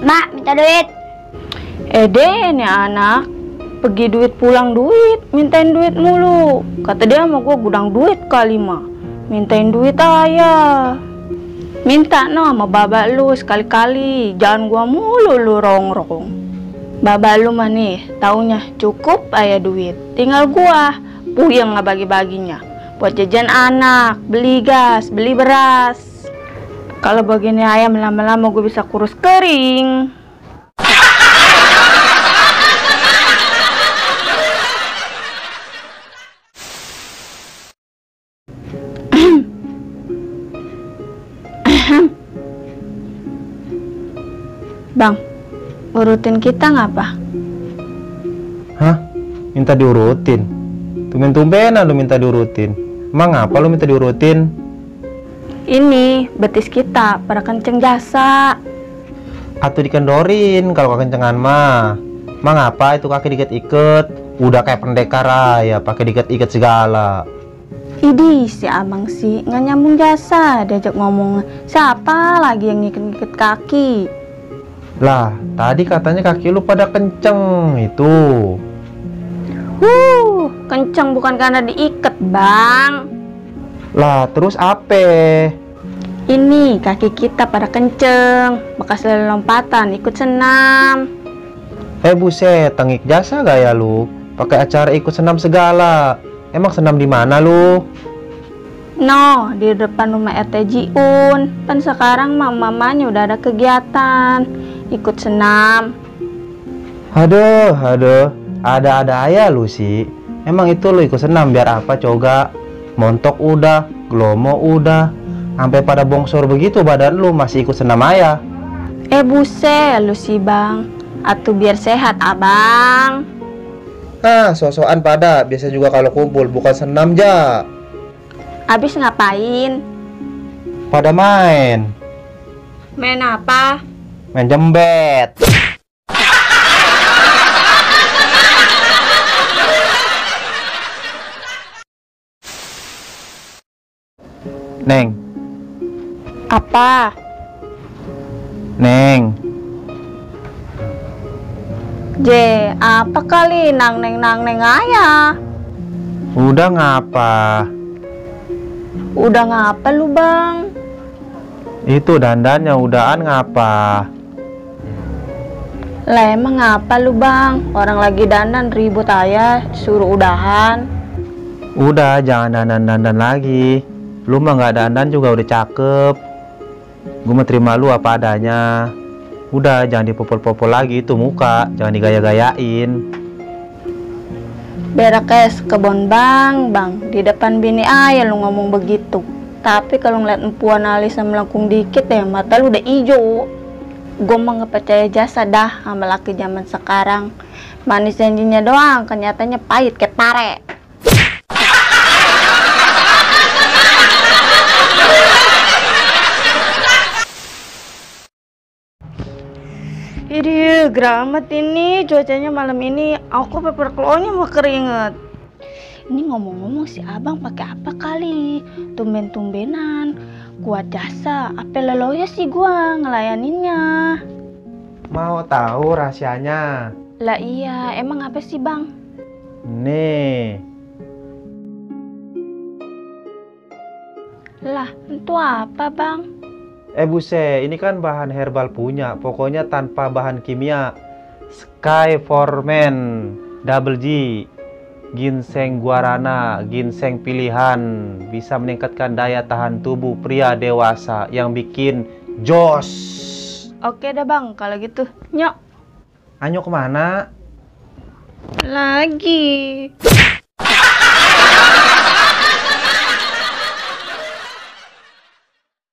Mak, minta duit. Ini anak pergi duit pulang duit, mintain duit mulu. Kata dia sama gua gudang duit kali mah. Mintain duit ayah. Minta no sama baba lu sekali-kali, jangan gua mulu lu rongrong. Baba lu mah nih, taunya cukup ayah duit. Tinggal gua puyeng ngebagi-baginya. Buat jajan anak, beli gas, beli beras. Kalau begini ayam lama-lama gue bisa kurus kering. Bang, urutin kita ngapa? Hah? Minta diurutin? Tumben-tumbenan lu minta diurutin. Emang apa lu minta diurutin? Ini betis kita pada kenceng jasa. Atau dikendorin kalau kekencengan mah. Emang apa itu kaki diikat-ikat? Udah kayak pendekar ya, pakai diikat-ikat segala. Idih, si abang sih nggak nyambung jasa. Diajak ngomong, siapa lagi yang ngikat-ngikat kaki? Lah, tadi katanya kaki lu pada kenceng itu. Kenceng bukan karena diikat, Bang. Lah, terus apa? Ini kaki kita pada kenceng, bekas lompatan ikut senam. Buset, tengik jasa gaya lu. Pakai acara ikut senam segala. Emang senam di mana lu? No, di depan rumah RT Jiun. Kan sekarang mamanya udah ada kegiatan ikut senam. Aduh, ada-ada aja lu sih. Emang itu lu ikut senam biar apa coba? Montok udah, glomo udah, sampai pada bongsor begitu badan lu masih ikut senam ayah. Buset lu sih bang, atuh biar sehat abang. Sosokan pada, biasa juga kalau kumpul bukan senam ja. Abis ngapain? Pada main. Main apa? Main jembet. Neng. Apa? Neng. Apa kali nang neng ayah? Udah ngapa? Udah ngapa lu bang? Itu dandannya udahan ngapa? Lah emang ngapa lu bang? Orang lagi dandan ribut ayah, suruh udahan. Udah jangan dandan lagi. Lu mah nggak dandan juga udah cakep. Gue mau terima lu apa adanya. Udah jangan dipopol-popol lagi itu muka, jangan digaya-gayain. Berakes kebon bang, di depan bini ayah lu ngomong begitu. Tapi kalau ngeliat empuan alis melengkung dikit ya mata lu udah ijo. Gue mah nggak percaya jasa dah sama laki zaman sekarang. Manis janjinya doang, kenyataannya pahit kayak pare. Idih, gerah amat ini cuacanya malam ini. Aku paper klonya mau keringet. Ini ngomong-ngomong si abang pakai apa kali? Tumben-tumbenan. Kuat jasa, apa leloya sih gua ngelayaninnya. Mau tahu rahasianya? Lah iya, emang apa sih bang? Nih. Lah, itu apa bang? Buset, ini kan bahan herbal punya, pokoknya tanpa bahan kimia. Sky for Men, Double G, ginseng guarana, ginseng pilihan, bisa meningkatkan daya tahan tubuh pria dewasa yang bikin jos. Oke dah bang, kalau gitu, nyok. Anyo kemana? Lagi.